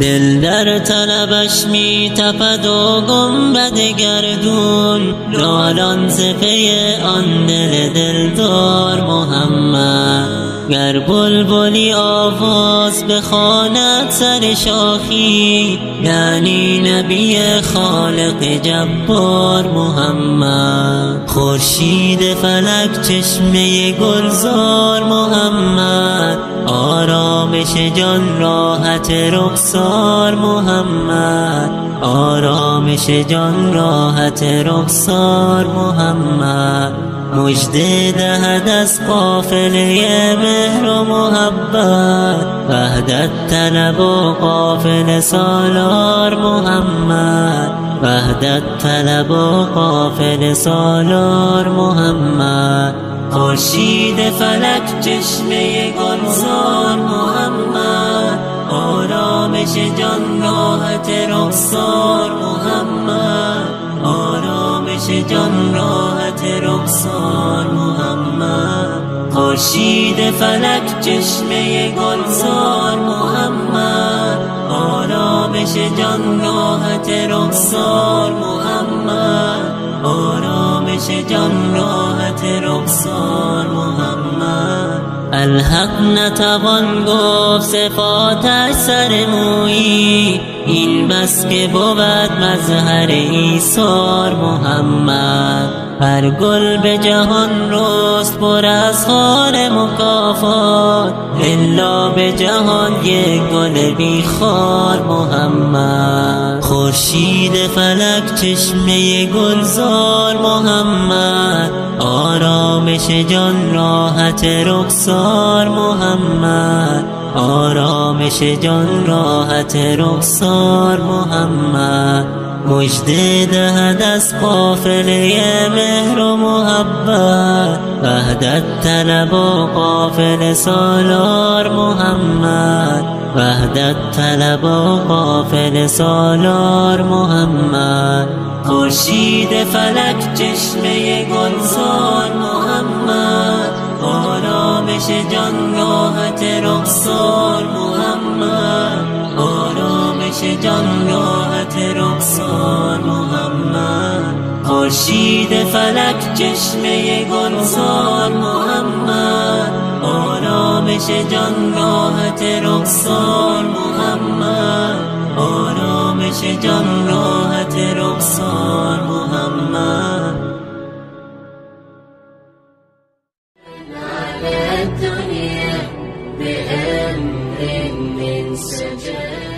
دل در طلبش می تپد و گنبد گردون، نالان ز پی آن دل دلدار محمد. گر بلبلی آواز بخواند سر شاخی، یعنی نبی خالق جبار محمد. خورشید فلک چشمه گلزار محمد، آرامش جان راحت رخسار محمد، آرامش جان راحت رخسار محمد. مژده دهد از قافله مهر و محبت، وحدت طلب و قافله سالار محمد، وحدت طلب و قافله سالار محمد. خورشید فلک چشمه گلزار محمد، آرامش جان راحت رخسار محمد، آرامش جان راحت رخسار محمد. خورشید فلک چشمه گلزار محمد، آرامش جان راحت رخسار محمد، آرامش جان راحت رخسار محمد. الحق نتوان گفت صفاتش سر مویی، این بس که بود مظهر ایثار محمد. هر گل به جهان رست پر از خار مکافات، الا به جهان یک گل بی خار محمد. خورشید فلک چشمه گلزار محمد، آرامش جان راحت رخسار محمد، آرامش جان راحت رخسار محمد. مژده دهد از قافله مهر و محبت، وحدت طلب و قافله سالار محمد، وحدت طلب و قافله سالار محمد. خورشید فلک چشمه گلزار محمد، آرامش جان راحت رخسار محمد، آرامش جان راحت رخسار محمد. خورشید فلک چشمه گلزار محمد، آرامش جان راحت رخسار محمد، آرامش جان راحت رخسار محمد. على الدنيا بأمر من سجاد.